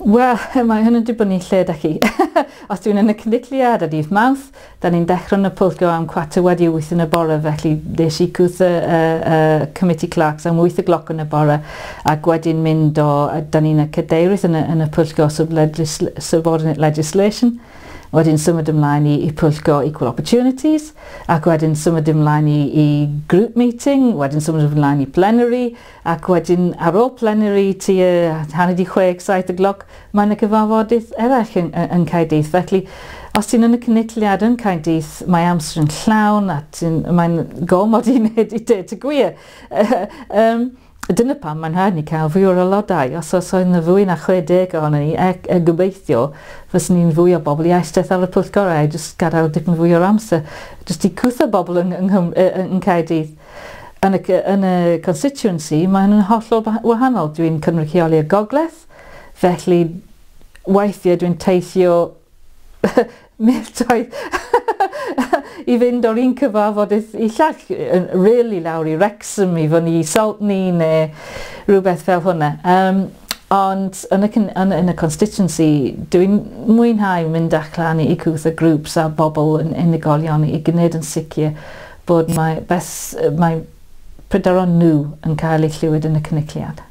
Wel, mae hyn yn dibynnu lle da chi. Os dwi'n yn y Cynulliad ar dydd Mawrth, da ni'n dechrau yn y pwyllgor am 8:15 yn y bore, felly nes i cwrdd y committee clerks am 8 y gloch yn y bore, ac wedyn mynd o, da ni'n y cadeirydd yn y pwyllgor subordinate legislation, wedyn symud ymlaen i pwyllgor equal opportunities, ac wedyn symud ymlaen i group meeting, wedyn symud ymlaen i plenary, ac wedyn ar ôl plenary tua 5:30, 7 y gloch, mae yna cyfarfodydd eraill yn Caerdydd. Felly, os ti'n yn y Cynulliad yn Caerdydd, mae amser yn llawn a mae'n gormod i wneud i dweud y gwir. Dyna pam mae'n rhaid ni cael fwy o'r aelodau. Os oedd yna fwy na 60 ohono ni, e gobeithio, fyswn ni'n fwy o bobl i eistedd ar y pwyllgorau, jyst gadael dipyn fwy o'r amser, jyst i cwrdd bobl yng Nghaerdydd. Yn y constituency, mae'n yn hollol wahanol. Dwi'n cynrychioli y Gogledd, felly weithiau dwi'n teithio milltoedd i fynd o'r un cyfarfod i llall, really lawr i Wrexham, i fyny i Saltney neu rhywbeth fel hwnna. Ond yn y constituency, dwi'n mwynhau mynd allan i cwrdd y grŵps a bobl yn unigolion i gwneud yn sicr bod mae, bes, mae pryderon nhw yn cael eu clywed yn y Cynulliad.